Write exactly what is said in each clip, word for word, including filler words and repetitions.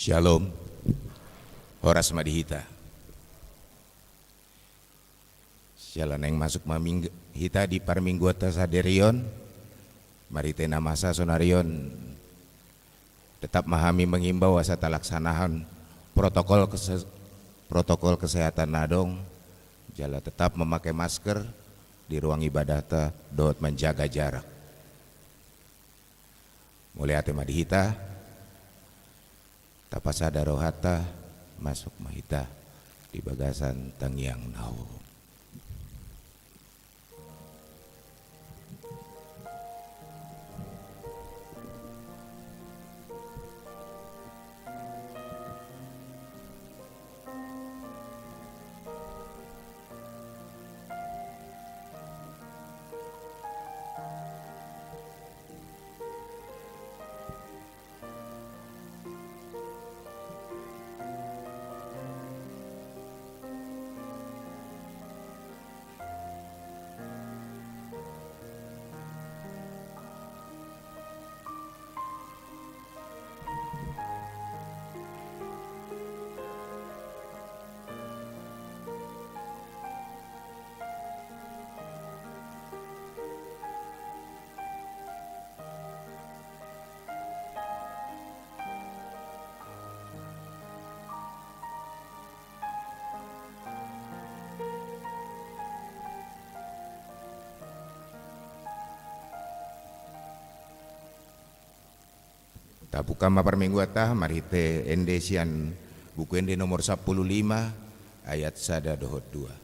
Syalom. Horas ma di hita. Siala naeng masuk ma minggu, hita di parmingguanta sadarion, marhite na masa sonarion, tetap ma hami mengimbau asa talaksanahon protokol kese-, protokol kesehatan na adong, jala tetap memakai masker di ruang ibadahta dohot menjaga jarak. Mauliate ma di hita, tapasada rohanta, masuk ma hita di bagasan tangiang na hohom. Tabuka ma parmingguanta marhite ende sian Buku Ende nomor sampulu lima, ayat sada dohot dua.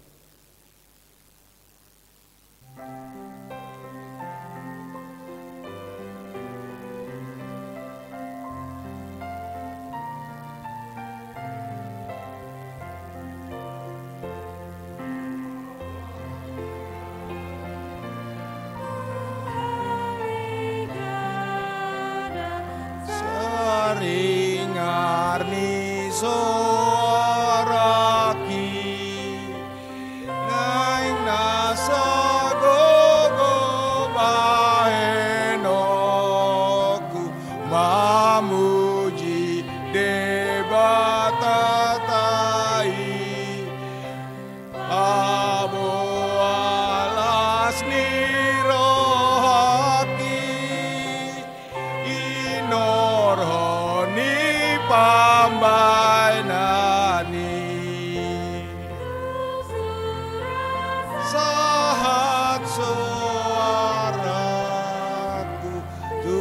Saringar ni soarangki, naeng nasa gogo bahenonku mamuji Debata i. Aboa las ni rohangki, inorhon ni pambahenan i. Sahat soarangku tu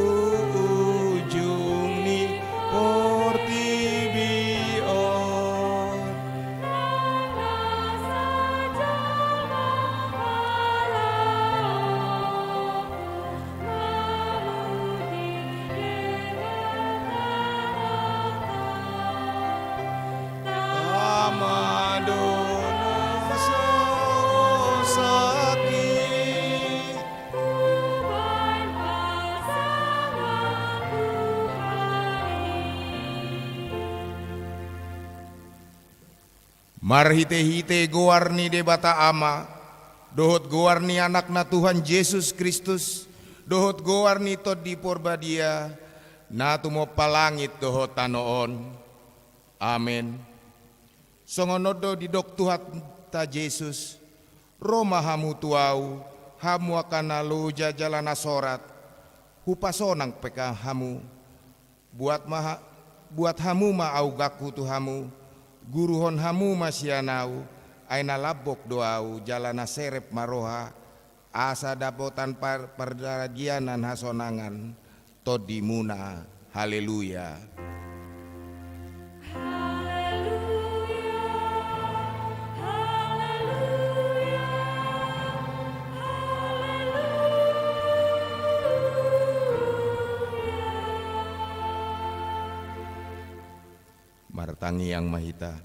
ujung ni portibi on. Tama do na saosak i. Marhitehite goar ni Debata Ama, dohot goar ni Anakna Tuhan Jesus Kristus, dohot goar ni Tondi Porbadia, na tumompa langit dohot tano on. Amen. Songon on do didok Tuhanta Jesus: Ro ma hamu tu Ahu, hamu angka na loja jala na sorat, hupasonang pe hamu. Buat ma ha-, buat hamu ma augangku tu hamu, guruhon hamu ma sian Ahu, ai na lambok do Ahu jala na serep ma roha, asa dapotan par-, pardalan hasonangan tondimuna. Haleluya. Haleluya, haleluya, haleluya. Martangiang ma hita.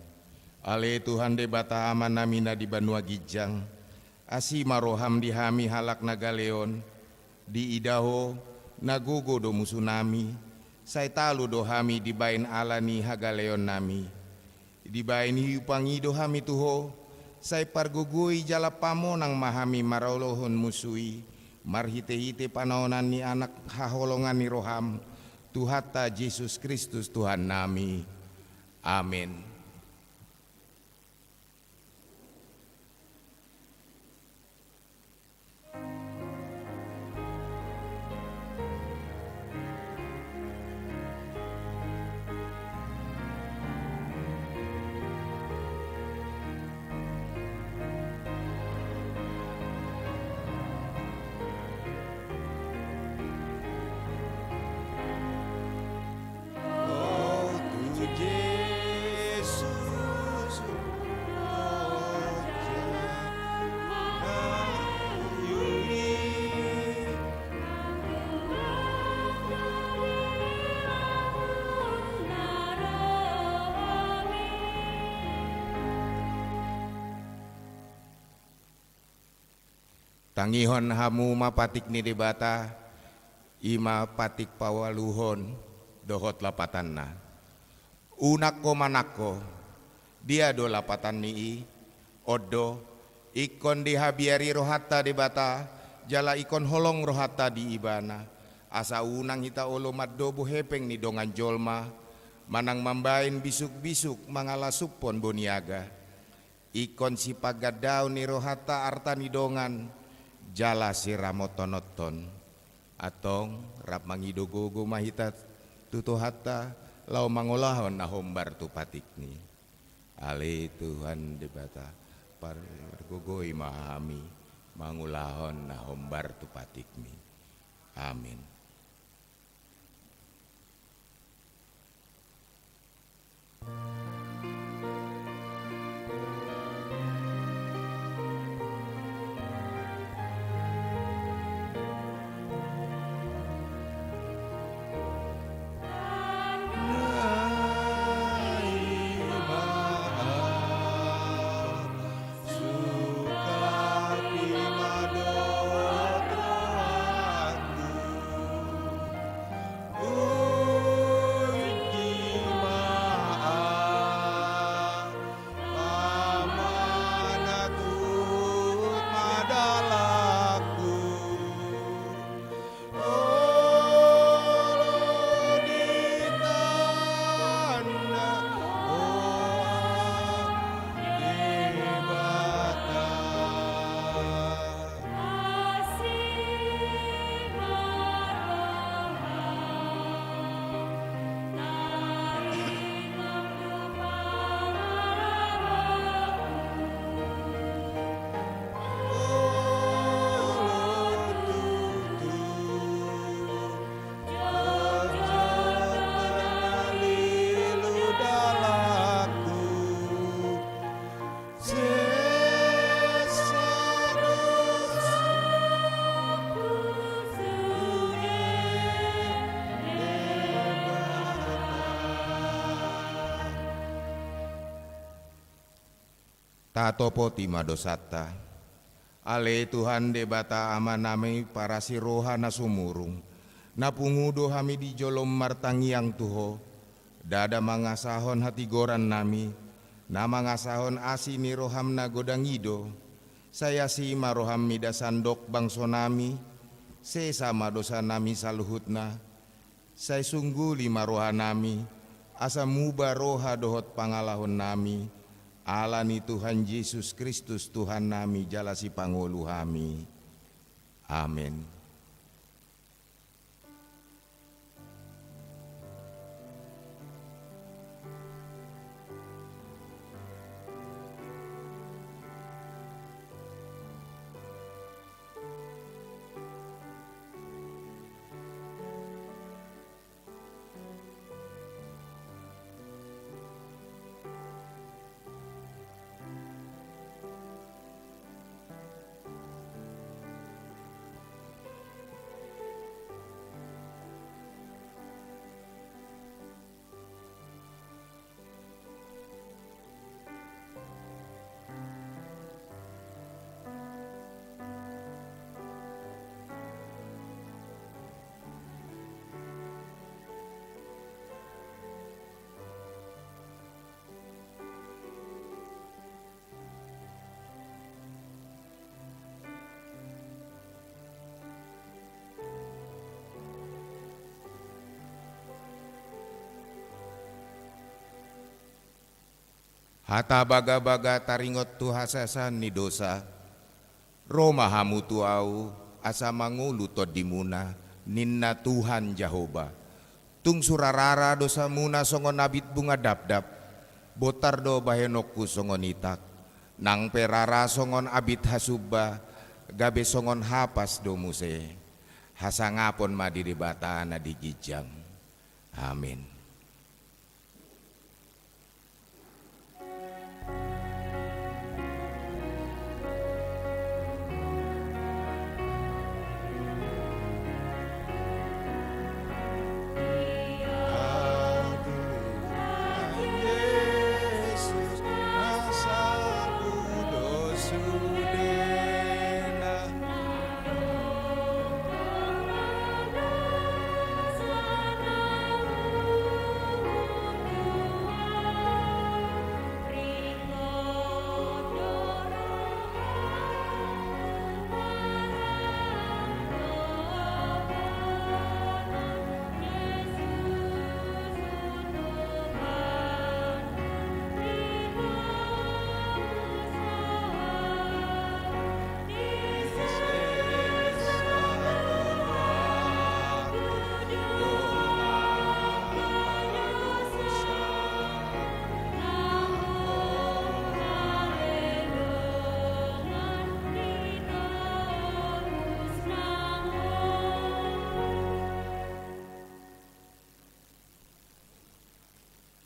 Ale Tuhan Debata Amanami na di banua ginjang, asi ma roham di hami halak na gale on, diida Ho, na gogo do musunami, sai talu do hami dibaen ala ni hagaleonnami. Dibaen hiupang i do hami tu Ho, sai pargogoi jala pamonang ma hami maralohon musu i, marhitehite panaonan ni Anak haholongan ni roham, Tuhanta Jesus Kristus Tuhannami. Amen. Tangihon hamu ma patik ni Debata, i ma patik paualuhon dohot lapatanna. Unang ho manang ho, dia do lapatan ni i? On do, ingkon dihabiari rohanta Debata, jala ingkon holong rohanta di Ibana, asa unang hita olo mandobo hepeng ni dongan jolma, manang mambahen bisukbisuk mangalasuphon boniaga. Ingkon sipanggandaon ni rohanta arta ni dongan, jala siramothononhon. Antong, rap mangido gogo ma hita tu Tuhanta, laho mangulahon na hombar tu patikNi. Ale Tuhan Debata, par-, pargogoi ma hami mangulahon na hombar tu patikMi. Amen. Tatopoti ma dosanta. Ale Tuhan Debata Amanami parasi roha na sumurung, na pungu do hami di jolom martangiang tu Ho, ndada mangasahon hatigorannami, na mangasahon asi ni roham na godang i do. Sai asi ma roham mida sandok bangsonami, sesa ma dosanami saluhutna, sai sungguli ma rohanami, asa muba roha dohot pangalahonnami, ala ni Tuhan Jesus Kristus Tuhannami jala Sipangolu hami. Amen. Hata bagabaga taringot tu hasesaan ni dosa. Ro ma hamu tu Ahu, asa mangolu tondimuna, ninna Tuhan Jahowa. Tung sura rara dosamuna songon abit bunga dapdap, bontar do bahenonku songon itak, nang pe rara songon abit hasumba, gabe songon hapas do muse. Hasangapon ma di Debata na di ginjang. Amin.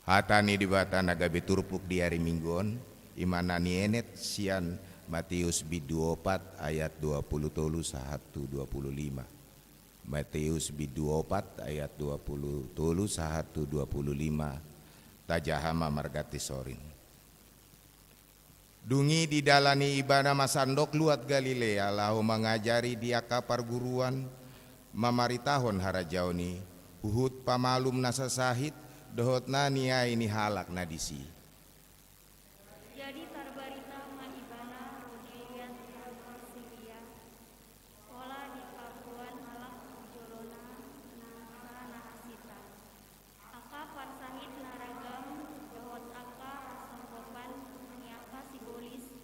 Hata ni Debata na gabe turpuk di ari Minggu on, i ma na nienet sian Mateus bindu opat ayat dua pulu tolu sahat tu dua pulu lima. Mateus bindu opat ayat dua pulu tolu sahat tu dua pulu lima. Tajaha ma marganti sorin. Dung i didalani Ibana ma sandok luat Galilea, laho mangajari di angka parguruan, mamaritahon harajaon i, huhut pamalum nasa sahit, dohot na niai ni halak na disi. Jadi tarbarita ma Ibana ro di liat tano Siria, pola dipaboan halak tu jolona na angka na hasitan, angka parsahit na ragam, dohot angka hasongkopan ni angka sibolis,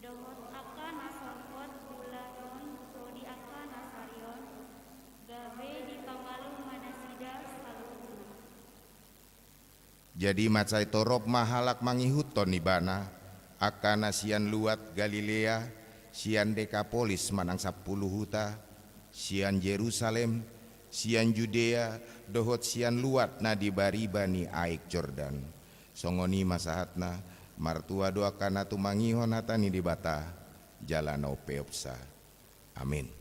dohot angka na songkot bulan on ro di angka na sarion, gabe dipamalum ma nasida saluhutna. Jadi mansai torop ma halak mangihuthon Ibana, angka na sian luat Galilea, sian Dekapolis manang sampulu huta, sian Jerusalem, sian Judea, dohot sian luat na di bariba ni Aek Jordan. Songon i ma sahatna, martua do angka na tumangihon hata ni Debata, jala na umpeopsa. Amin.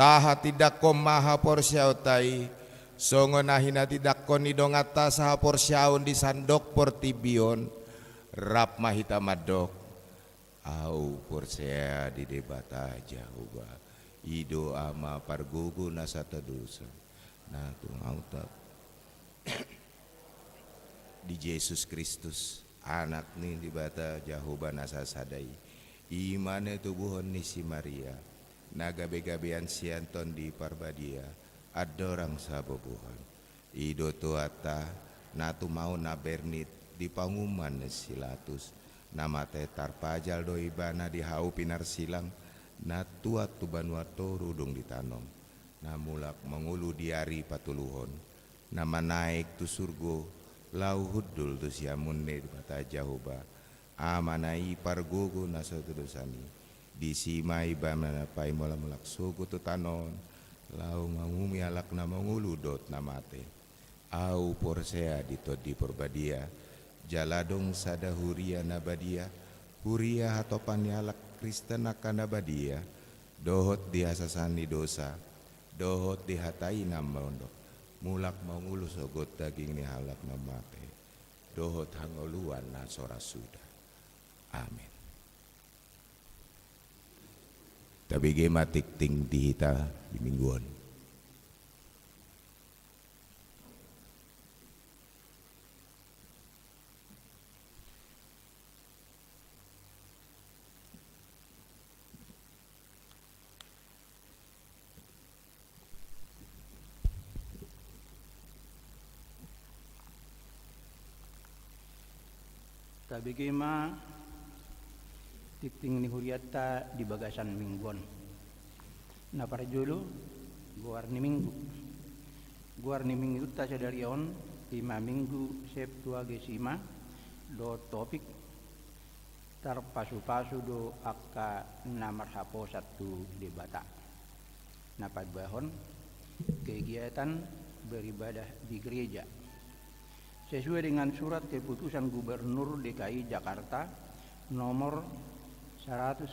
Tahatindangkon ma haporseaonta i, songon na hinatindangkon ni donganta sahaporseaon di sandok portibi on, rap ma hita mandok: Ahu porsea di Debata Jahowa, i do Ama pargogo na satadosa, na tumau ta di Jesus Kristus, Anak ni Debata Jahowa na sasada i, i ma na tubuhon ni si Maria, na gabegabean sian Tondi Parbadia, andorang sabobuhan. I do Tuhanta, na tumau na bernit di panguhuman ni si Latus, na mate tarpajal do Ibana di hau pinarsilang, na tuat tu banua toru dung ditanom, na mulak mangolu di ari patoluhon, na manaek tu surgo, laho hundul tu siamun ni Debata Jahowa, Amana i pargogo na satadosa i. Disi ma Ibana paimolak-molak sogot tu tano on, laho manguhumi halak na mangolu dohot na mate. Ahu porsea di Tondi Parbadia, jala adong sada huria na badia, huria hatopan ni halak Kristen angka na badia, dohot di hasesaan ni dosa, dohot di hata i na mondok, mulak mangolu sogot daging ni halak na mate, dohot hangoluan na so ra suda. Amen. Tabege ma tingting di hita di minggu on. Tabege ma tingting ni hurianta di bagasan minggu on. Na parjolo, goar ni minggu. Goar ni minggunta sadari on, i ma Minggu Septuagesima, dohot topik tarpasupasu do angka na marhaposan tu Debata. Na paduahon, kegiatan beribadah di gereja. Sesuai dengan surat keputusan Gubernur D K I Jakarta nomor seratus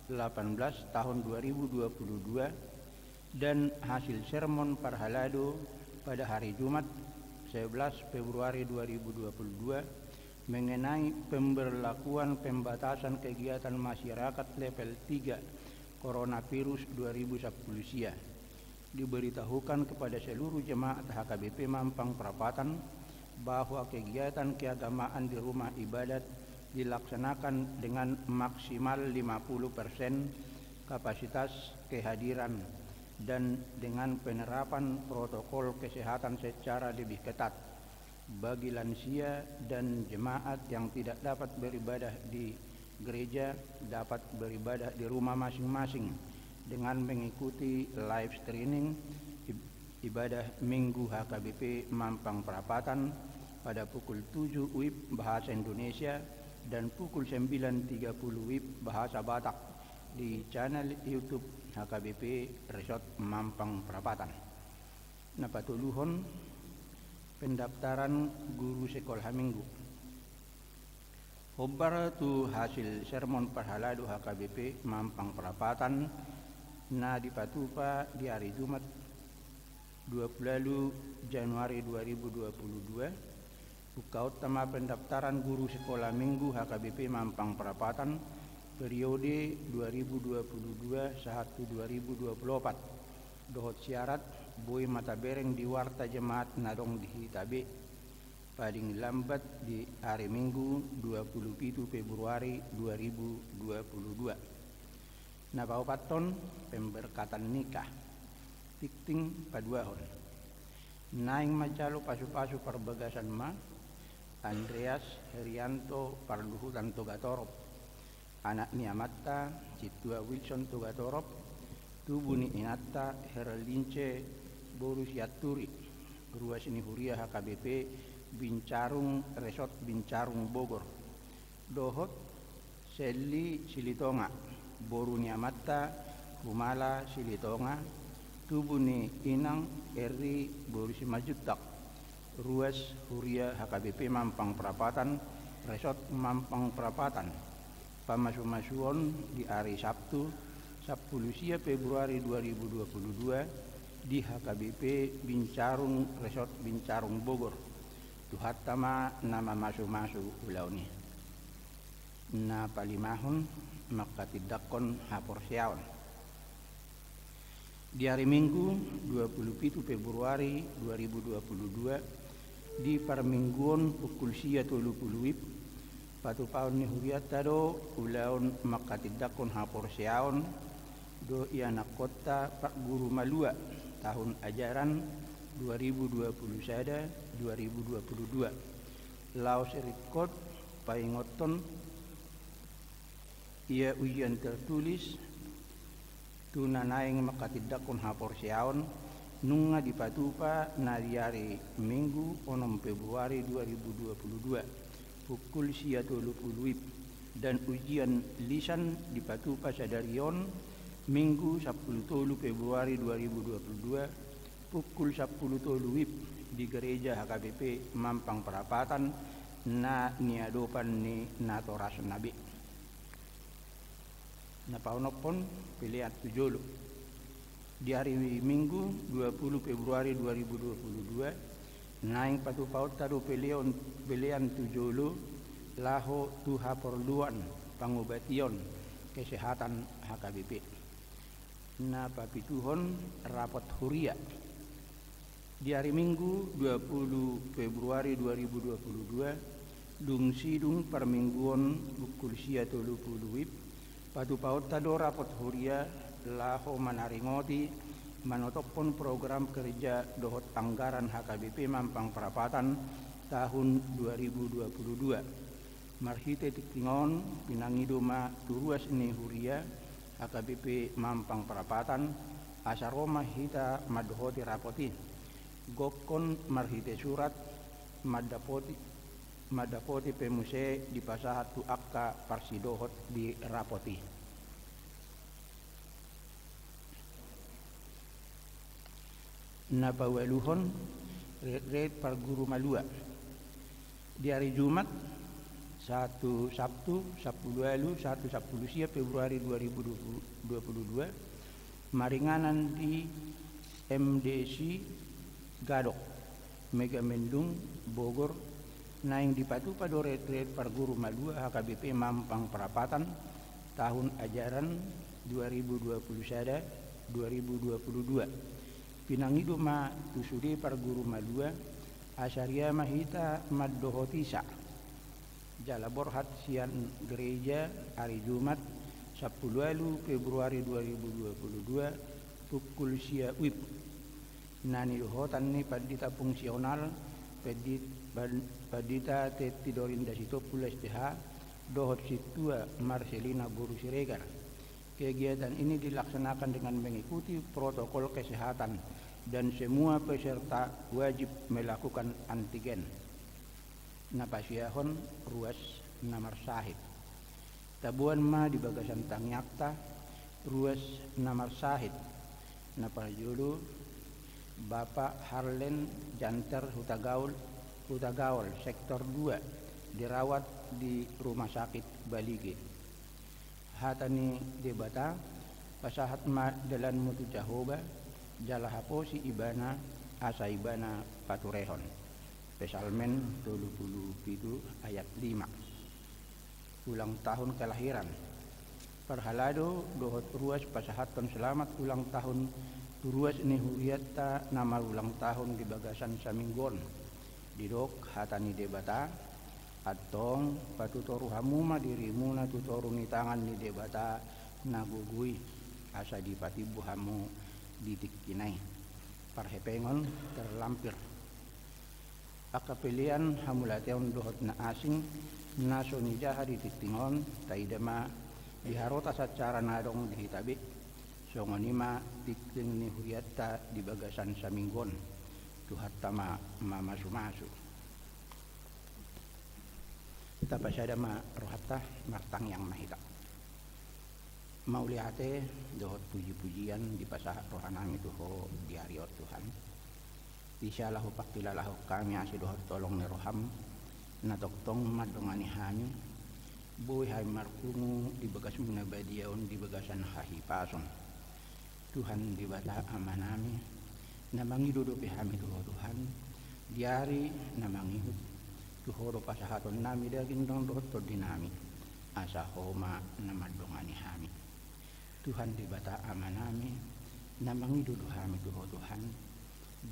delapan belas tahun dua ribu dua puluh dua dan hasil sermon parhalado pada hari Jumat sebelas Februari dua ribu dua puluh dua mengenai pemberlakuan pembatasan kegiatan masyarakat level tiga Coronavirus dua ribu sepuluh sia. Diberitahukan kepada seluruh jemaat H K B P Mampang Prapatan bahwa kegiatan keagamaan di rumah ibadat dilaksanakan dengan maksimal lima puluh persen kapasitas kehadiran dan dengan penerapan protokol kesehatan secara lebih ketat. Bagi lansia dan jemaat yang tidak dapat beribadah di gereja, dapat beribadah di rumah masing-masing dengan mengikuti live streaming ib-, ibadah Minggu H K B P Mampang Prapatan pada pukul tujuh W I B bahasa Indonesia dan pukul sembilan tiga puluh W I B bahasa Batak di channel YouTube H K B P Resort Mampang Prapatan. Na patoluhon, pendaftaran guru sekolah minggu. Hombar tu hasil sermon parhalado H K B P Mampang Prapatan na dipatupa di ari Jumat dua puluh ualu Januari dua ribu dua puluh dua, ungkapta ma pendaftaran guru sekolah minggu H K B P Mampang Prapatan periode dua ribu dua puluh dua sahat tu dua ribu dua puluh opat. Dohot syarat boi ma tabereng di warta jemaat na adong di hita be, paling lambat di ari Minggu dua puluh pitu Februari dua ribu dua puluh dua. Na paopathon, pemberkatan nikah. Tingting paduahon. Naeng manjalo pasupasu parbagasan ma Andreas Herianto Parluhutan Togatorop, anak ni amanta Sintua Wilson Togatorop, tubu ni inanta Herlince boru Sianturi, ruas ni huria H K B P Bincarung Resort Bincarung Bogor, dohot Selly Silitonga, boru ni amanta Humala Silitonga, tubu ni inang Eri boru Simanjuntak, ruas huria H K B P Mampang Prapatan, Resort Mampang Prapatan. Pamasumasuon di ari Sabtu sampulu sia Februari dua ribu dua puluh dua di H K B P Bincarung, Resort Bincarung, Bogor. Tuhanta ma na mamasu-masu ulaon i. Na palimahon, mangkatindangkon haporseaon. Di ari Minggu, dua puluh pitu Februari dua ribu dua puluh dua, di parmingguon pukul sia tolu pulu WIB, patupaon ni hurianta do ulaon mangkatindangkon haporseaon do ianakkonta parguru malua tahun ajaran dua ribu dua puluh sada dua ribu dua puluh dua. Laos ringkot paingothon, ia ujian tertulis tu na naeng mangkatindangkon haporseaon nunga dipatupa na di ari Minggu onom Februari dua ribu dua puluh dua, pukul sia tolu pulu WIB, dan ujian lisan dipatupa sadari on, Minggu sampulu tolu Februari dua ribu dua puluh dua, pukul sampulu tolu WIB, di Gereja H K B P Mampang Prapatan na niadopan ni natorasna be. Na paonomhon, pelean tu jolo. Di ari Minggu dua puluh Februari dua ribu dua puluh dua, naeng patupaonta do peleon, pelean tu jolo laho tu haporluan pangobation kesehatan H K B P. Na papituhon, rapot huria. Di ari Minggu dua pulu Februari dua ribu dua pulu dua, dung sidung parmingguon pukul sia tolu pulu WIB, patupaonta do rapot huria laho manaringoti manotophon program kerja dohot anggaran H K B P Mampang Prapatan tahun dua ribu dua pulu dua. Marhite tingting on, pinangido ma tu ruas ni huria H K B P Mampang Prapatan, asa ro ma hita mandohoti rapot i. Gokhon marhite surat, mandapoti, mandapoti pe muse dipasahat tu angka parsidohot di rapot i. Na paualuhon, retret parguru malua. Di ari Jumat, sahat tu Sabtu, sampulu ualu sahat tu sampulu sia Februari dua ribu dua puluh dua, maringanan di M D C Gadok, Megamendung, Bogor, naeng dipatupa do retret parguru malua H K B P Mampang Prapatan tahun ajaran dua ribu dua puluh sada dua ribu dua puluh dua. Pinangido ma tu sude parguru malua, asa ria ma hita mandohotisa. Jala borhat sian gereja ari Jumat, sampulu ualu Februari dua ribu dua puluh dua, pukul sia WIB. Na nidohotan ni pandita fungsional, pandit-, pan-, pandita Tetidorinda Sitompul S T H, dohot sintua Marcelina boru Siregar. Kegiatan ini dilaksanakan dengan mengikuti protokol kesehatan dan semua peserta wajib melakukan antigen. Na pasiahon, ruas na marsahit. Taboan ma di bagasan tangiangta ruas na marsahit. Na parjolo, Bapak Harlen Janter Hutagaol, Hutagaol, sektor dua, dirawat di Rumah Sakit Balige. Hata ni Debata, pasahat ma dalanmu tu Jahowa, jala haposi ibana, asa ibana paturehon. Psalmen tolu pulu pitu ayat lima. Ulang tahun kelahiran. Parhalado dohot ruas pasahathon selamat ulang tahun tu ruas ni hurianta na marulang tahun di bagasan saminggu on. Didok hata ni Debata, antong patutoru hamu ma dirimuna tu toru ni tangan ni Debata na gogo i, asa dipatimbo hamu di tingkina i. Parhepengon terlampir. Angka pelean hamauliateon dohot na asing na so nijaha di tingting on, taida ma di haroro sacara na adong di hita be. Songon i ma tingting ni hurianta di bagasan saminggu on. Tuhanta ma mamasumasu. Tapasada ma rohanta, martangiang ma hita. Mauliate dohot puji-pujian dipasahat rohanami tu Ho di ari on, Tuhan. Disi ala Hupangkilalahon hami asi dohot holong ni roham na tongtong mandongani hami, Boi hami marpungu di bagasMu na badia on di bagasan hahipason. Tuhan Debata Amanami, na mangido dope hami tu Ho Tuhan, di ari na mangihut, tu Ho do pasahatonnami daging nang dohot tondinami, asa Ho ma na mandongani hami. Tuhan Debata Amanami, na mangido do hami tu Ho Tuhan,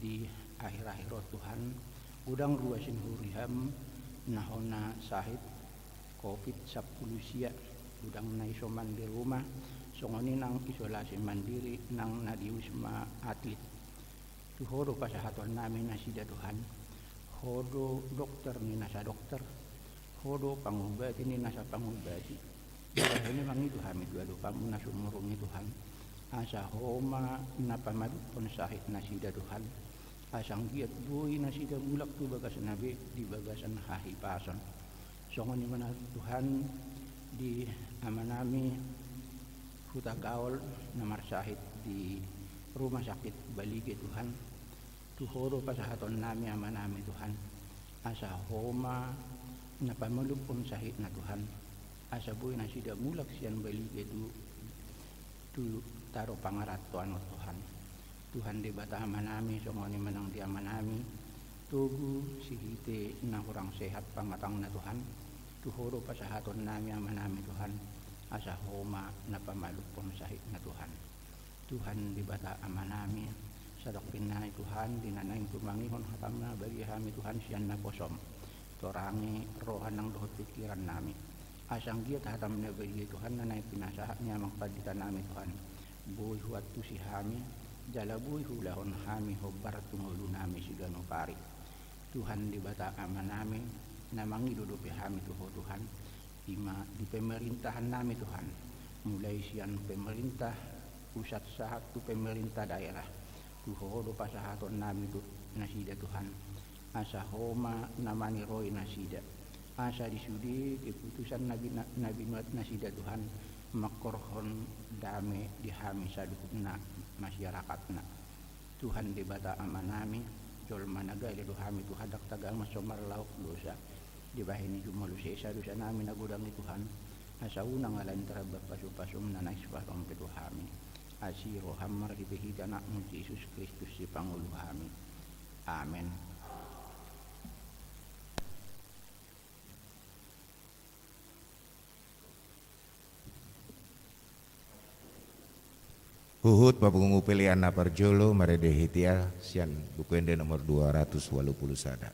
di akhir-akhir on Tuhan, godang ruas ni huriaM na hona sahit covid sampulu sia, godang na isoman di rumah, songon i nang isolasi mandiri nang na di Wisma Atlet. Tu Ho do pasahatonnami nasida Tuhan, Ho do dokter ni nasa dokter, Ho do pangubati ni nasa pangubati. Di bahen i mangido hami tu adopanMu na sumurung i Tuhan, asa Ho ma na pamalumhon sahit nasida Tuhan, asa anggiat boi nasida mulak tu bagasna be di bagasan hahipason. Songon i ma nang Tuhan di amanami Hutagaol na marsahit di rumah sakit Balige Tuhan, tu Ho do pasahatonnami amanami Tuhan, asa Ho ma na pamalumhon sahitna Tuhan, asa boi nasida mulak sian Balige tu tu tano pangarantoan on Tuhan. Tuhan Debata Amanami, songon i ma nang di amanami Togu Sihite na hurang sehat pamatangna Tuhan, tu Ho do pasahatonnami amanami Tuhan, asa Ho ma na pamalumhon sahitna Tuhan. Tuhan Debata Amanami, sadok pinnai Tuhan di na naeng tumangihon hataM na badia hami Tuhan sian naposoM. Torangi roha nang dohot pingkirannami. Asa anggiat hataM na badia Tuhan na naeng pinasahat ni Amang Panditanami Tuhan, boi huantusi hami, jala boi huulahon hami hombar tu ngolunami siganup ari. Tuhan Debata Amanami, na mangido dope hami tu Ho Tuhan, i ma di pemerintahannami Tuhan, mulai sian pemerintah pusat sahat tu pemerintah daerah, tu Ho do pasahatonnami tu nasida Tuhan, asa Ho ma na maniroi nasida, asa di sude keputusan na bina-, na binuat nasida Tuhan, mangkorhon dame di hami saluhutna masyarakatna. Tuhan Debata Amanami, jolma na gale do hami Tuhan, ndang tagamon so marlaok dosa. Dibahen i jumolo sesa dosanami na godang i Tuhan, asa unang alani tarlambat pasupasuM na naeng sipasompe tu hami. Asi rohaM marhitehite AnakMu Jesus Kristus Sipangolu hami. Amen. Huhut papungu pelean na parjolo marende hita sian Buku Ende nomor dua ratus walu pulu sada.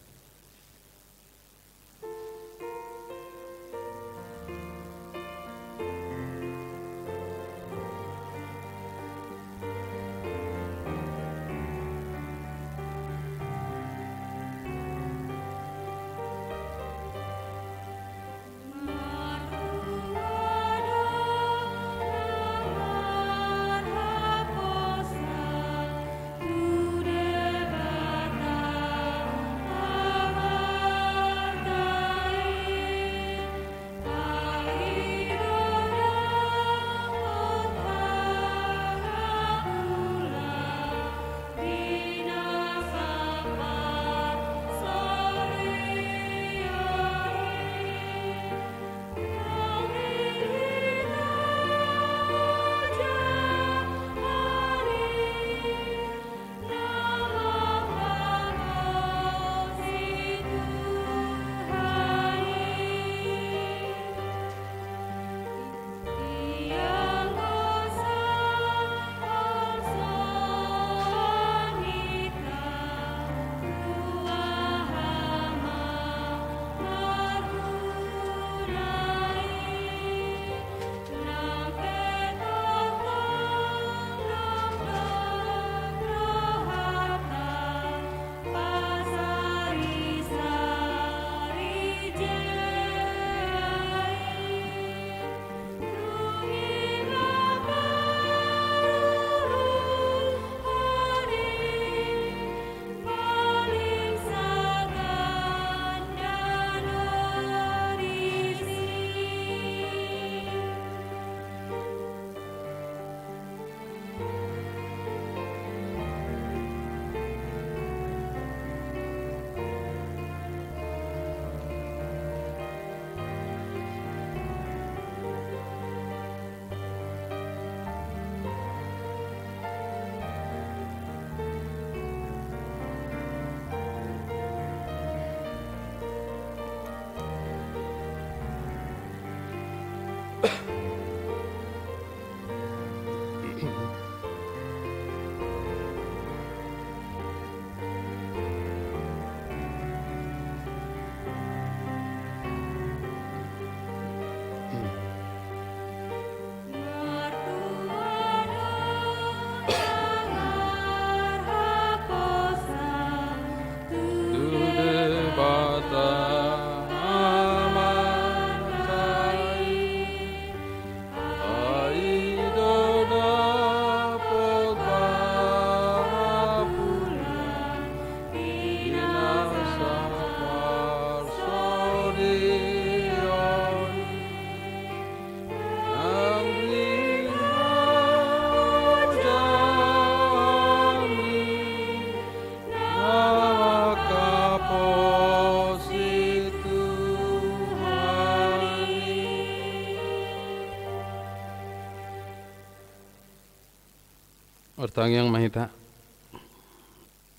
Martangiang ma hita.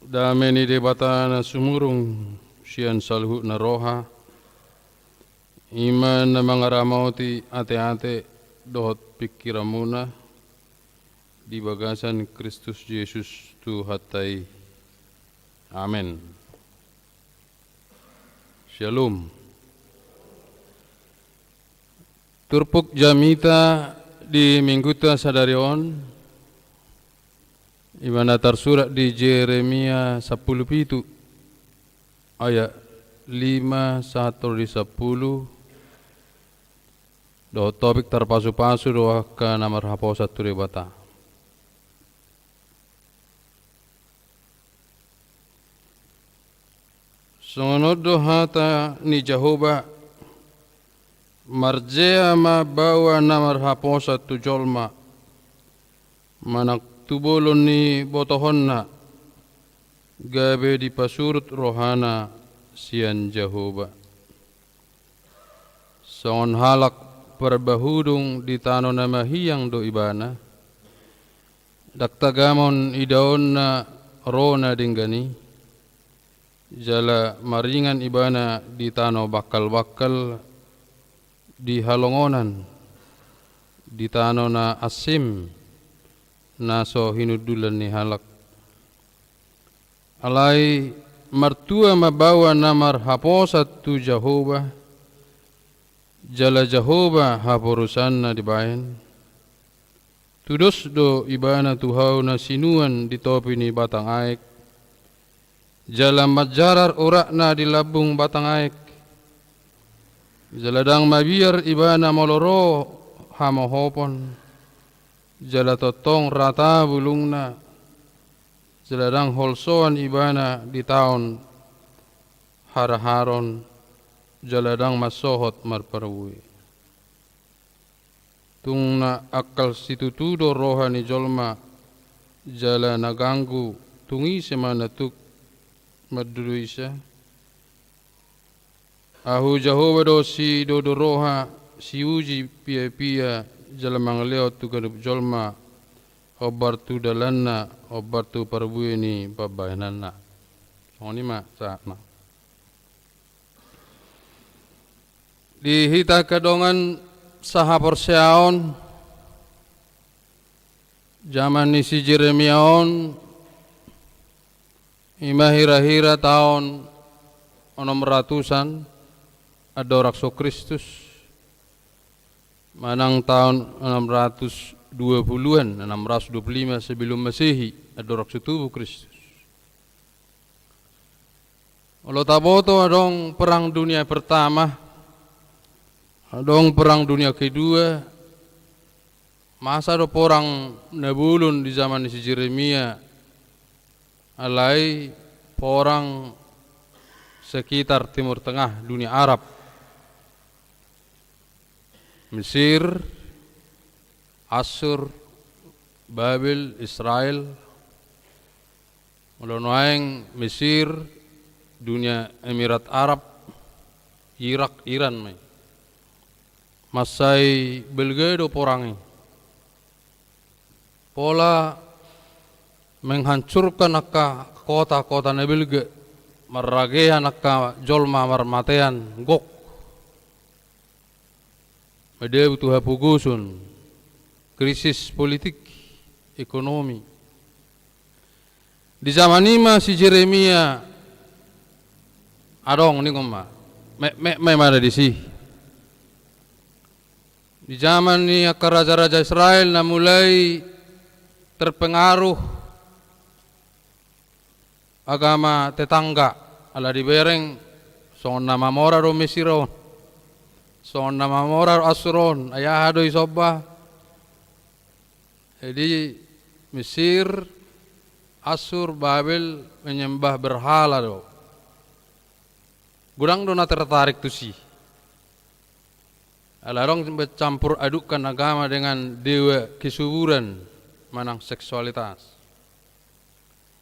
Dame ni Debata na sumurung sian saluhutna roha, i ma na mangaramoti ateate dohot pingkiranmuna di bagasan Kristus Jesus Tuhanta i. Amen. Syalom. Turpuk jamita di mingguta sadari on, i ma na tarsurat di Jeremia sampulu pitu, ayat lima sahat tu di sampulu, dohot topik tarpasupasu do angka na marhaposan tu Debata. Songon on do hata ni Jahowa: Marjea ma baoa na marhaposan tu jolma, manang tu bolon ni botohonna, gabe dipasurut rohana sian Jahowa. Songon halak parbahudung di tano na mahiang do ibana, ndang tagamon idaonna ro na denggan i, jala maringan ibana di tano bangkalbangkal, di halongonan, di tano na ansim, na so hinundulan ni halak. Alai martua ma baoa na marhaposan tu Jahowa, jala Jahowa haporusanna dibaen. Tudos do ibana tu hau na sinuan di topi ni batang aek, jala manjarar uratna di lambung batang aek. Jala ndang mabiar ibana molo ro hamohopon, jala tongtong rata bulungna, jala ndang holsoan ibana di taon haraharon, jala ndang mansohot marparbue. Tung na angkal situtu do roha ni jolma, jala na ganggu, tung ise ma na tuk manduduisa? Ahu Jahowa do sidodo roha, siuji piapia, jala mangalehon tu ganup jolma, hombar tu dalanna, hombar tu parbue ni pambahenanna. Songon i ma sahatna. Di hita angka dongan sahaporseaon, jaman ni si Jeremia on, i ma hirahira taon onom ratusan andorang so Kristus, manang taon enam ratus dua puluhan, enam ratus dua puluh lima sebelum Masehi, andorang so tubu Kristus. Olo taboto, adong Perang Dunia Pertama, adong Perang Dunia Kedua, masa do porang na bolon di jaman ni si Jeremia, alai porang sekitar Timur Tengah, dunia Arab. Mesir, Assur, Babel, Israel. Molo nuaeng Mesir, dunia Emirat Arab, Irak, Iran ma i. Mansai balga do porang i. Pola menghancurkan angka kota-kota na balga, marragean angka jolma marmatean gok. Madabu tu hapogoson, krisis politik, ekonomi. Di jaman i ma si Jeremia adong, ningon ma. Mek, mek, mek ma na disi. Di jaman ni angka raja-raja Israel na mulai terpengaruh agama tetangga, ala dibereng songon na mamora do Mesir on, songon na mamora do Assur on, ai aha do isomba? Jadi Mesir, Assur, Babel menyembah berhala do. Godang do na tertarik tusi. Ala adong campur adukkan agama dengan dewa kesuburan manang seksualitas.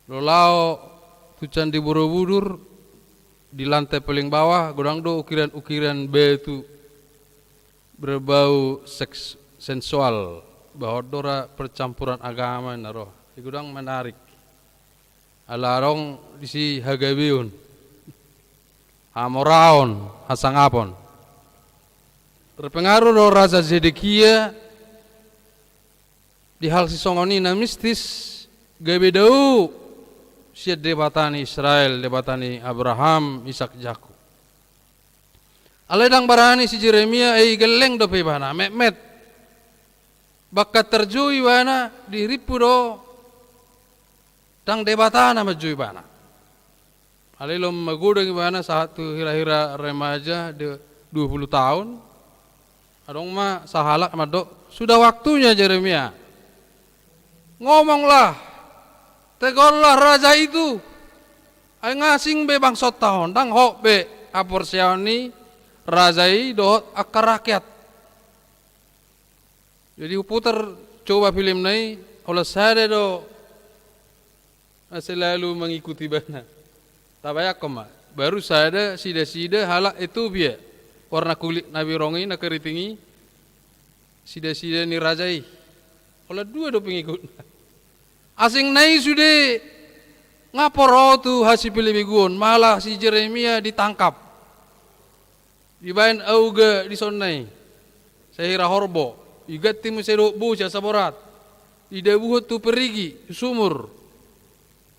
Molo lao tu Candi Borobudur, di lantai paling bawah godang do ukiran-ukiran batu berbau seks sensual, bahwa do ra percampuran agama na ro. Godang menarik. Ala adong disi hagabeon, hamoraon, hasangapon. Terpengaruh do Raja Zedekia di hal sisongon i na mistis, gabe dao sian Debata ni Israel, Debata ni Abraham, Isak, Jakub. Alai ndang barani si Jeremia, ai gelleng dope ibana, metmet. Bahkan tarjou ibana, dirimpu do, ndang Debata na manjou ibana. Alai lomo magodang ibana sahat tu hira-hira remaja, de-, dua puluh tahun. Adong ma sahalak mandok, "Sudah waktunya, Jeremia. Ngomonglah, tegollah raja itu. Ai nga asing be bangsonta on, ndang hot be haporseaon ni raja i dohot angka rakyat." Jadi huputar coba filmna i, holan sada do na selalu mengikuti ibana. Tabayangkon ma, baru sada sida-sida halak Etiopia, warna kulit na birong i, na keriting i, sida-sida ni raja i. Holan dua do pengikutna. Asing na i sude, nga pola tu hasipelebeguon, malah si Jeremia ditangkap. Dibaen auga dison na i, sahira horbo, diganti muse dohot bosi asa borat. Didabuhon tu perigi, tu sumur,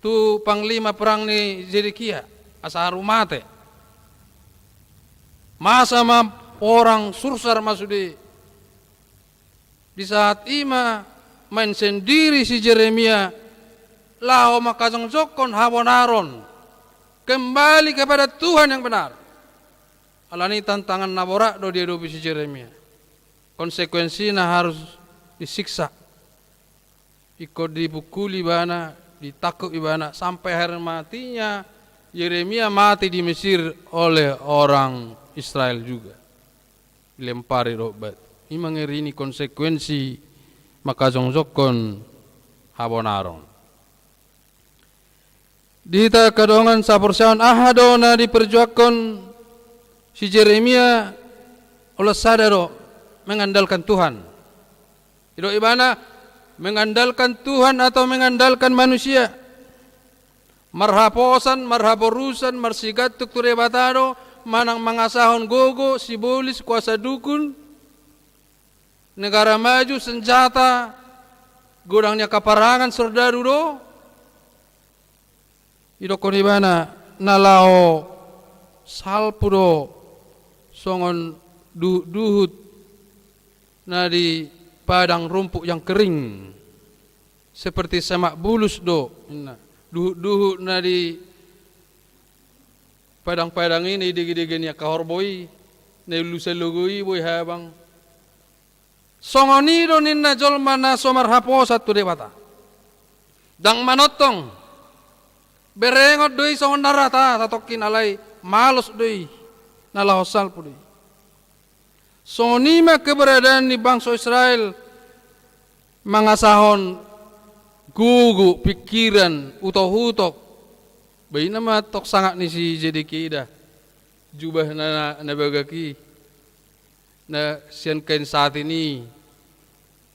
tu panglima perang ni Zedekia, asa haru mate. Masa ma porang, sursar ma sude. Di saat i ma main sendiri si Jeremia laho mangkajongjongkon habonaron, kembali kepada Tuhan yang benar. Alani tantangan na borat do diadopi si Jeremia. Konsekuensina harus disiksa. Ingkon dipukuli ibana, ditangkup ibana, sampai hari matinya Yeremia mati di Mesir oleh orang Israel juga. Dilempari dohot batu. I ma ngeri ni konsekuensi mangkajongjongkon habonaron. Di hita angka dongan sahaporseaon, aha do na diperjuangkon si Jeremia? Holan sada do, mengandalkan Tuhan. Didok ibana, mengandalkan Tuhan atau mengandalkan manusia? Marhaposan, marhaporusan, marsigantung tu Debata do, manang mangasahon gogo, sibolis, kuasa dukun, negara maju, senjata, godang ni angka parangan, sordadu do? Didokkon ibana, na laho salpu do songon duhutduhut na di padang rumput yang kering, seperti semak bulus do, ninna. Duhutduhut na di padang-padang i, na di degedege ni angka horbo i, na di ulusan logo i boi habang. Songon i do ninna jolma na so marhaposan tu Debata. Ndang manongtong. Berengot do i songon na rata, satongkin, alai malos do i, na laho salpu do i. Songon i ma keberadaan ni bangso Israel, mangasahon gogo, pingkiran, utokutok. Baen ma tong sangap ni si Zedekia i da. Jubah na, na, na bagak i, na sian kain satin i,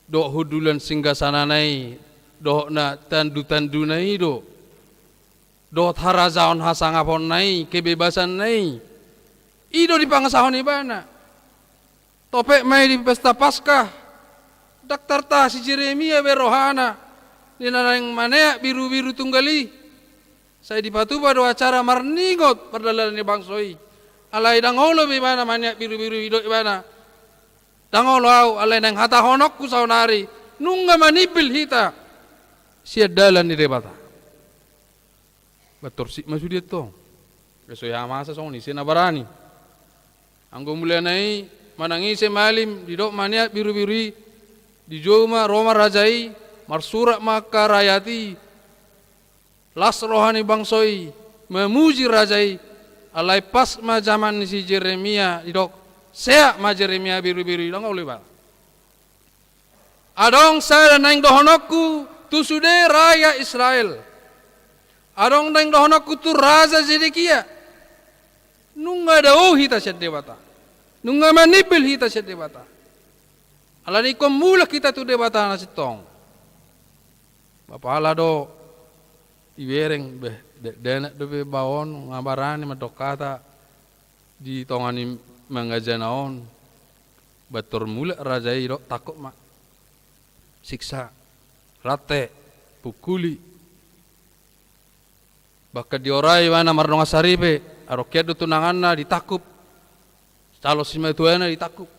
dohot hundulan singgasanana i, dohot na tandutanduna i do, dohot harajaon hasangaponna i, kebebasanna i. I do dipangasahon ibana. Topet ma i di pesta Paskah, ndang tartahan si Jeremia be rohana, ninna naeng maneat birubiru tunggal i. Sai dipatupa do acara marningot pardalanan ni bangso i. Alai ndang olo be ibana maneat birubiru i, didok ibana, ndang olo ahu, alai naeng hatahononku saonari, nunga manimbil hita sian dalan ni Debata. Ba torsik ma sude tong. Gabe so hea masa songon i, ise na barani. Anggo mulana i, manang ise malim, didok maneat birubiru i, dijou ma, ro ma raja i, marsurat ma angka rakyat i, las roha ni bangso i, mamuji raja i. Alai pas ma jaman ni si Jeremia, didok, seat ma Jeremia birubiru i, ndang olo ibana. Adong sada naeng dohononku tu sude rakyat Israel. Adong naeng dohononku tu Raja Zedekia. Nunga dao hita sian Debata. Nunga manimbil hita sian Debata. Alani ingkon mulak hita tu Debata na sintong. Apala do ibereng, beh, dakdanak dope baon, nga barani mandok hata di tonga ni mangajana on. Ba tor mulak raja i do, tangkup ma. Siksa, rante, pukuli. Bahkan diorai ibana mardongan saripe, adong hian do tunanganna ditangkup. Calon simatuana ditangkup.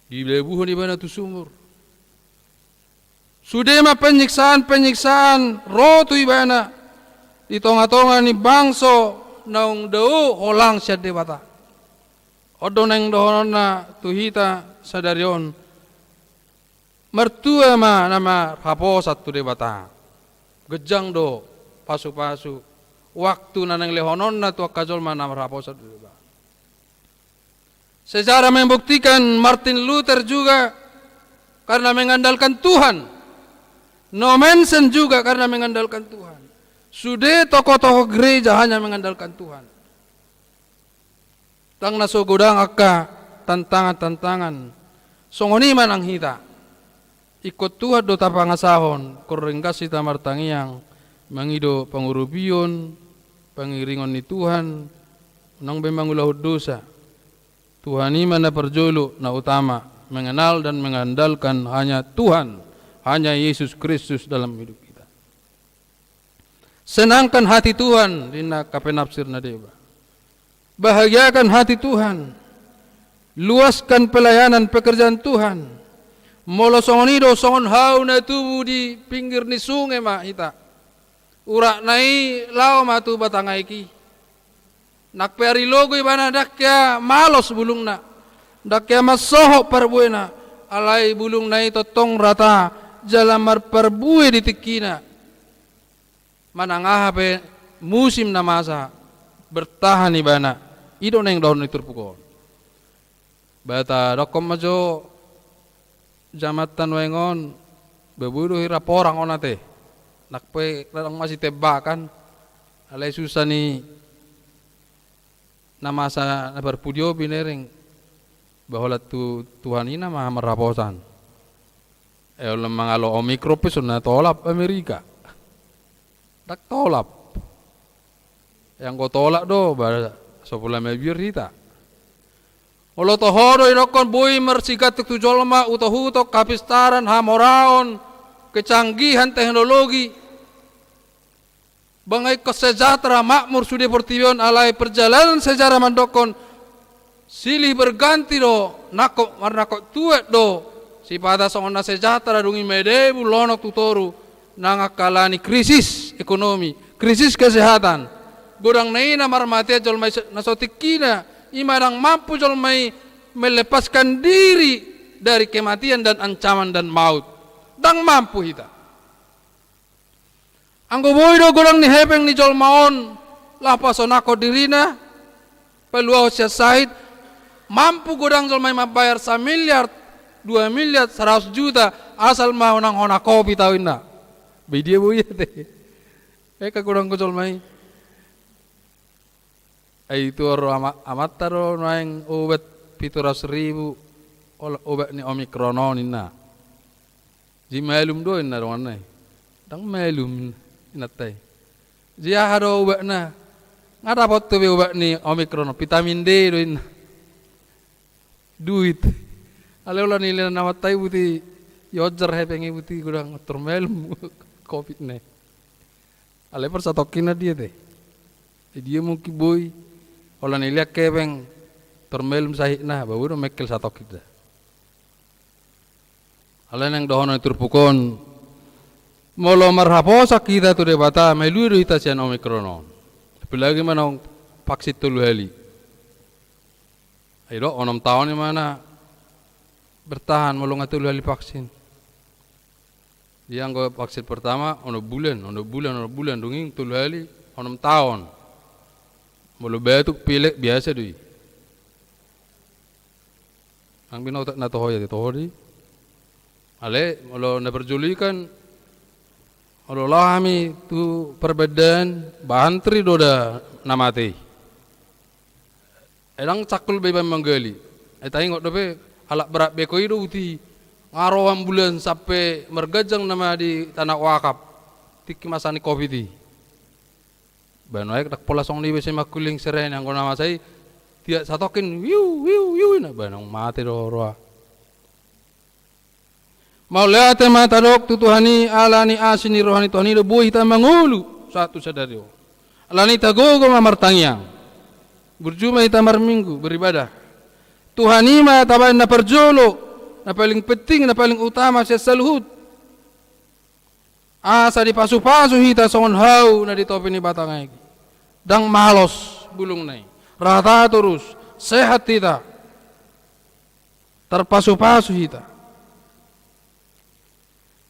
Dilebuhon ibana tu sumur. Sude ma penyiksaan-penyiksaan ro tu ibana di tonga-tonga ni bangso naung dao holang sian Debata. On do naeng dohononna tu hita sadari on. Martua ma na marhaposan tu Debata. Ganjang do pasu-pasu. Waktu na naeng lehononna tu angka jolma na marhaposan tu Debata. Sejarah membuktikan Martin Luther juga karena mengandalkan Tuhan. Nommensen juga karena mengandalkan Tuhan. Sude tokoh-tokoh gereja hanya mengandalkan Tuhan. Ndang na so godang angka tantangan-tantangan. Songon i ma nang hita. Ingkon Tuhan do tapangasahon, ingkon ringgas hita martangiang, mangido pangurupion, pangiringon ni Tuhan, unang be mangulahon dosa. Tuhan i ma na parjolo, na utama, mengenal dan mengandalkan hanya Tuhan, hanya Yesus Kristus dalam hidup kita. Senangkan hati Tuhan, ninna angka penafsir na deba. Bahagiakan hati Tuhan. Luaskan pelayanan pekerjaan Tuhan. Molo songon i do, songon hau na tubu di pinggir ni sunge ma hita. Uratna i laho ma tu batang aek i. Nang pe ari logo ibana ndang hea malos bulungna. Ndang hea mansohot parbuena. Alai bulungna i tongtong rata jala marparbue di tingkina. Manang aha pe musim na masa, bertahan ibana. I do naeng dohonon ni turpuk on. Ba tadokkon ma jo jamanta nuaeng on, ba boi do hira porang on ate. Nang pe ndang masitembakan, alai susah ni na masa na parpudi on binereng. Ba holan tu Tuhan i nama marhaposan. E, olo mangalo Omikron pe so na tolap Amerika. Ndang tolap. E, anggo tolap do, ba so pola mabiar hita. Olo toho do idokkon boi marsigantung tu jolma, utok-utok, hapistaran, hamoraon, kecanggihan teknologi. Ba nga ingkon sejahtera makmur sude portibi on, alai perjalanan sejarah mandokkon silih berganti do, nangkok marnangkok tuat do, sipata songon na sejahtera dung i madabu lonok tu toru, nang angka ala ni krisis ekonomi, krisis kesehatan. Godang na i na marmatean jolma i na so tingkina, i ma ndang mampu jolma i melepaskan diri dari kematian dan ancaman dan maut. Ndang mampu hita. Anggo boi do godang ni hepeng ni jolma on laho pasonangkon dirina, paluahon sian sahit, mampu godang jolma i mambayar samiliar, dua miliar, saratus juta, asal ma unang hona covid au, ninna. Be dia boi ate? Eka godang do jolma i. Ai tuor ama-, amanta do nuaeng obat pitu ratus ribu ol-, obat ni Omikron on, ninna. Jadi malum do, ninna donganna i. Ndang malum, inanta i. Jadi aha do obatna? Nga dapot tu be obat ni Omikron on, vitamin D do, ninna. Duit. Alai olo nilehon amanta i, boti ionjar hepeng i, boti godang tor malum covid na i. Alai parsatongkinna dia ate? Dia mungkin boi, olo nilehon hepeng tor malum sahitna, ba boi do mengkel satongkinna. Alai naeng dohonon ni turpuk on, molo marhaposan hita tu Debata, malua do hita sian Omikron on. Apalagi ma naung vaksin tolu hali. Ai do, onom taon i ma na bertahan molo nga tolu hali vaksin. Jadi anggo vaksin pertama onom bulan, onom bulan, onom bulan, dung i tolu hali onom taon. Molo batuk, pilek, biasa do i. Nang binoto na toho i ate, toho do i. Alai molo na parjolo i kan, molo laho hami tu parbandaan, ba antri do da na mate i. Ai ndang cangkul be iba manggali. Ai taingot dope, halak berat beko i do boti. Aroan bulan sampe marganjang nama di tanah wakaf. Tingki masa ni covid i. Baen aek ndang pola songon i be sai mangkuling seren anggo na masa i. Tiap satokin wiu wiu wiu na baen mate do roha. Mauliate ma tadok tu Tuhan i ala ni asi ni roha ni Tuhan i do boi hita mangolu sahat tu sadari on. Ala ni tagogo ma martangiang. Burju ma hita marminggu beribadah. Tuhan i ma tabaen na parjolo, na paling penting, na paling utama sian saluhut. Asa dipasupasu hita songon hau na di topi ni batang aek i. Ndang malos bulungna i. Rata torus, sehat hita. Tarpasupasu hita.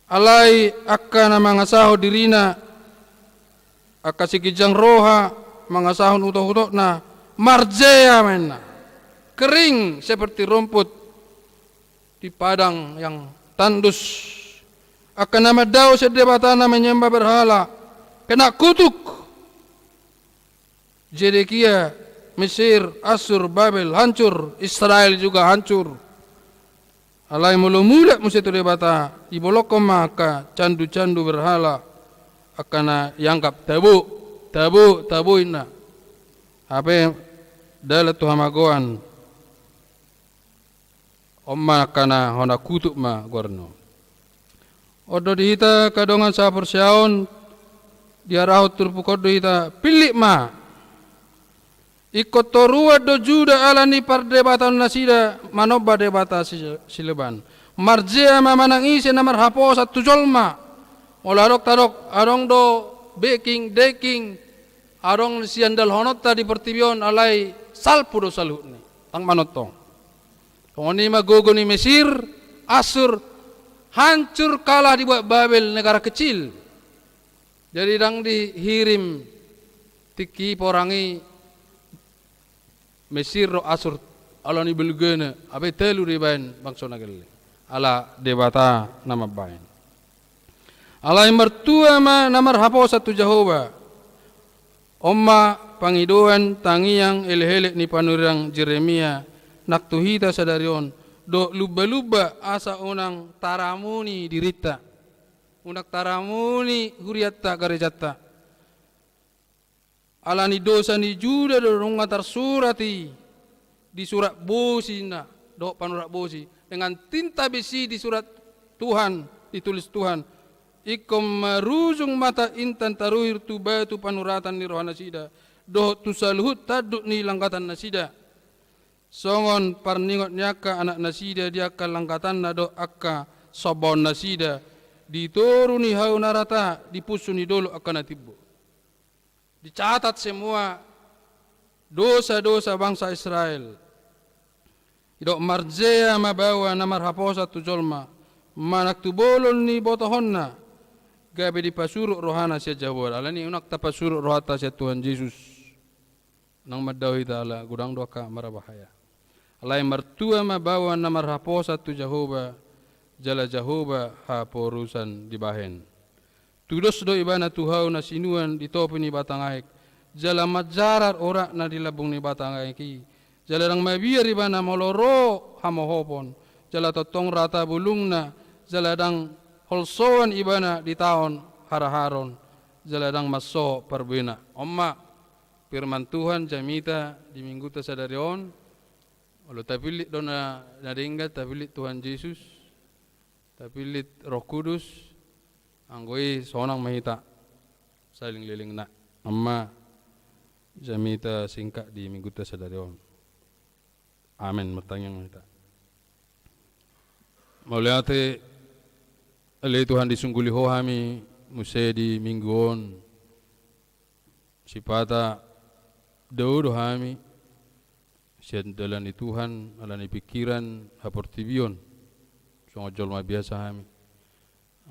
Alai angka na mangasahon dirina, angka siginjang roha mangasahon utokutokna, marjea ma inna. Kering seperti rumput di padang yang tandus. Angka na mandao sian debata na menyembah berhala kena kutuk. Zedekia, Mesir, Asur, Babel hancur, Israel juga hancur. Alai molo mulak muse tu Debata, dibolongkon ma angka candu-candu berhala, angka na ianggap tabo, tabo, tabo inna. Hape dalan tu hamagoan. On ma angka na hona kutuk ma goarna. On do di hita angka dongan sahaporseaon, diarahon turpuk on do hita, pillit ma. Ingkon toruan do Juda ala ni pardebataon nasida manomba debata si-, sileban. Marjea ma manang ise na marhaposan tu jolma. Molo adong tadok, adong do beking, deking, adong siandalhononta di portibi on alai salpu do saluhutna. Ndang manongtong. Songon i ma gogo ni Mesir, Asur, hancur kalah dibuat Babel negara kecil. Jadi ndang dihirim tingki porang i Mesir ro Asur ala ni belgena, hape talu do dibaen bangso na gelleng. Ala Debata na mambaen. Alai martua ma na marhaposan tu Jahowa. On ma pangidoan tangiang elek-elek ni panurirang Jeremia nang tu hita sadari on, dohot lumba-lumba asa unang taramuni dirinta. Unang taramuni hurianta garejanta. Ala ni dosa ni Juda do nunga tarsurat i di surat bosi na, dohot panurat bosi. Dengan tinta besi disurat Tuhan, ditulis Tuhan. Ingkon marujung mata intan taruhir tu batu panuratan ni rohanasida. Dohot tu saluhut tanduk ni langgatannasida. Songon parningot ni angka anaknasida di angka langgatanna dohot angka sombaonnasida. Di toru ni hau na rata, di punsu ni dolok angka na timbo. Dicatat semua dosa-dosa bangsa Israel. Didok marjea ma baoa na marhaposan tu jolma, manang tu bolon ni botohonna, gabe dipasurut rohana sian Jahowa. Alani unang tapasurut rohanta sian Tuhan Jesus. Nang mandao hita ala godang do angka marabahaya. Alai martua ma baoa na marhaposan tu Jahowa, jala Jahowa haporusan dibahen. Tudos do ibana tu hau na sinuan di topi ni batang aek, jala manjarar oratna di lambung ni batang aek i, jala ndang mabiar ibana molo ro hamohopon, jala tongtong rata bulungna, jala ndang holsoan ibana di taon haraharon, jala ndang mansohot parbuena. On ma firman Tuhan jamita di minggunta sadari on. Olo tapillit do na, na denggan, tapillit Tuhan Jesus, tapillit Roh Kudus, anggo i sonang ma hita saleleng-lelengna. On ma jamita singkat di minggunta sadari on. Amen. Martangiang ma hita. Mauliate, ale Tuhan, disungguli Ho hami muse di minggu on. Sipata dao do hami sian dalan ni Tuhan, ala ni pingkiran haportibion, songon jolma biasa hami.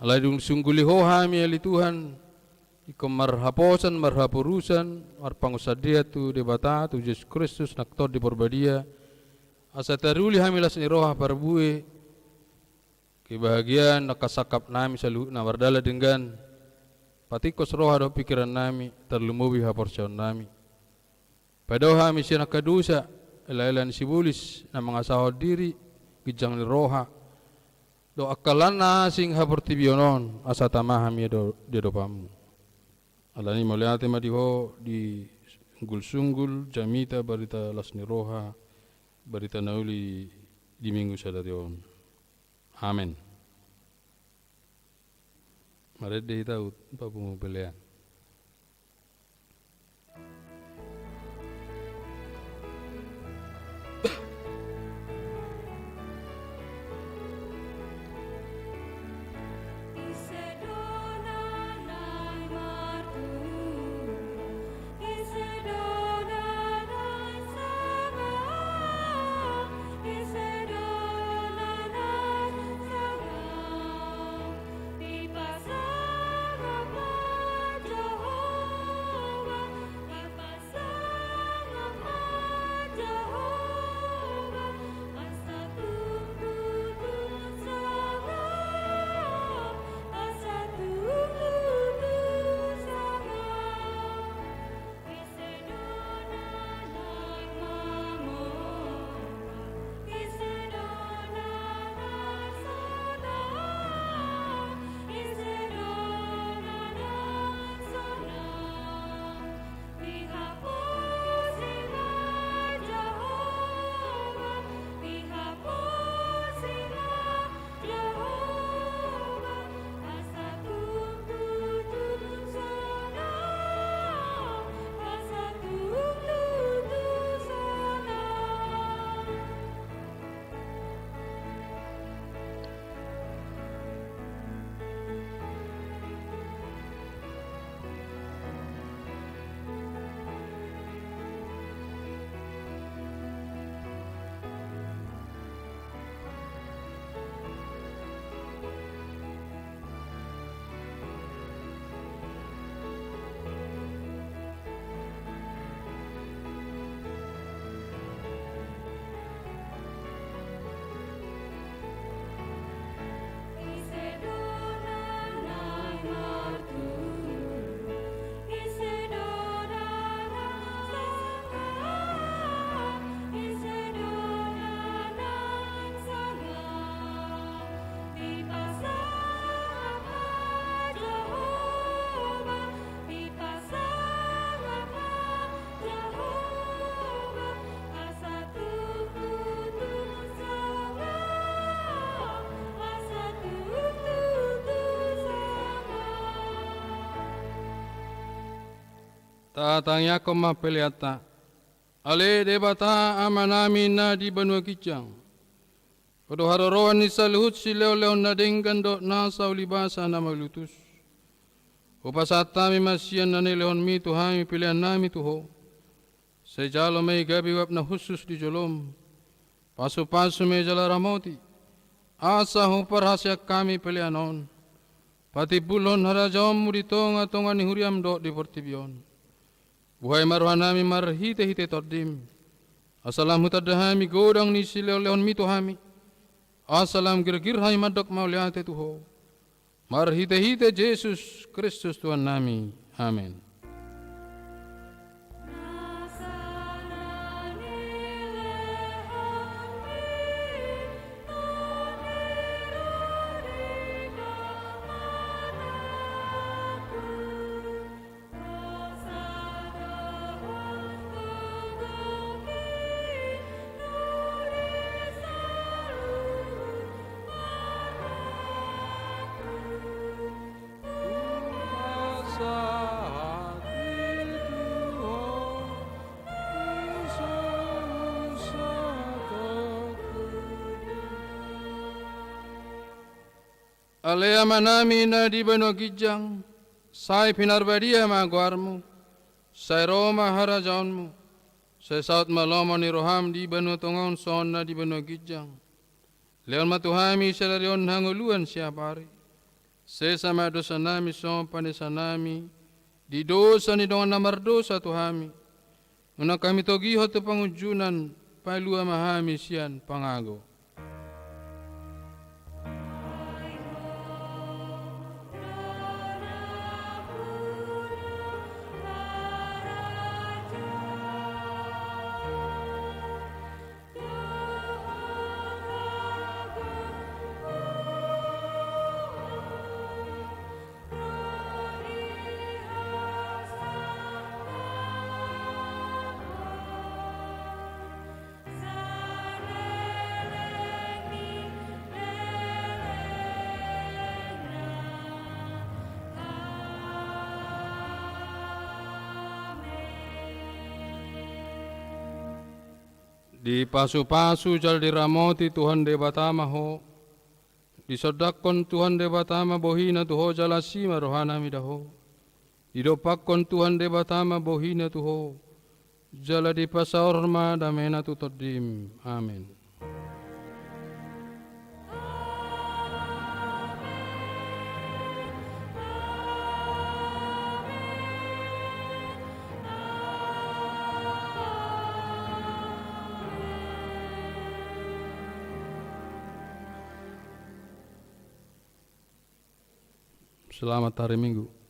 Alai dung disungguli Ho hami, ale Tuhan, ingkon marhaposan, marhaporusan, marpangunsandean tu Debata, tu Jesus Kristus, nang Tondi Parbadia, asa taruli hami las ni roha parbue, kebahagiaan, angka sangkap nami saluhutna mardalan denggan, patingkos roha dohot pingkiran nami, tarlumobi haporseaon nami. Padao hami sian angka dosa, ela-ela ni sibolis, na mangasahon diri, ginjang ni roha, dohot angka na asing haportibion on, asa tama hami di adopanmu. Alani mauliate ma di Ho di sunggul-sunggul jamita barita las ni roha, barita na uli di Minggu sadari on. Amen. Marende hita tu pungu pelean. Tatangiangkon ma peleanta. Ale Debata Amanami na di banua ginjang, Ho do haroroan ni saluhut silehonlehon na denggan dohot nasa ulibasa na malutus. Hupasahat hami ma sian na nilehonmi tu hami peleannami tu Ho. Sai jalo ma i gabe uap na hushus di jolom. Pasupasu ma i jala ramoti, asa huparhaseang hami pelean on patimbulhon harajaonmu di tongatonga ni huriam dohot di portibi on. Buhai ma rohanami marhitehite Tondim, asa lam hutanda hami godang ni silehonlehonmi tu hami, asa lam girgir hami mandok mauliate tu Ho. Marhitehite Jesus Kristus Tuhannami. Amen. Ale Amanami na di banua ginjang, sai pinarbadia ma goarmu, sai ro ma harajaonmu, sai saut ma lomo ni roham di banua tonga on songon na di banua ginjang. Lehon ma tu hami sadari on hangoluan siapari. Sesa ma dosanami songon panesanami di dosa ni dongan na mardosa tu hami. Unang hami togihon tu pangunjunan, palua ma hami sian pangago. Dipasupasu jala diramoti Tuhan Debata ma ho. Disondangkon Tuhan Debata ma bohina tu ho jala asi ma rohana mida ho. Didompakkon Tuhan Debata ma bohina tu ho. Jala dipasaor ma damena tu tondim. Amen. Selamat hari Minggu.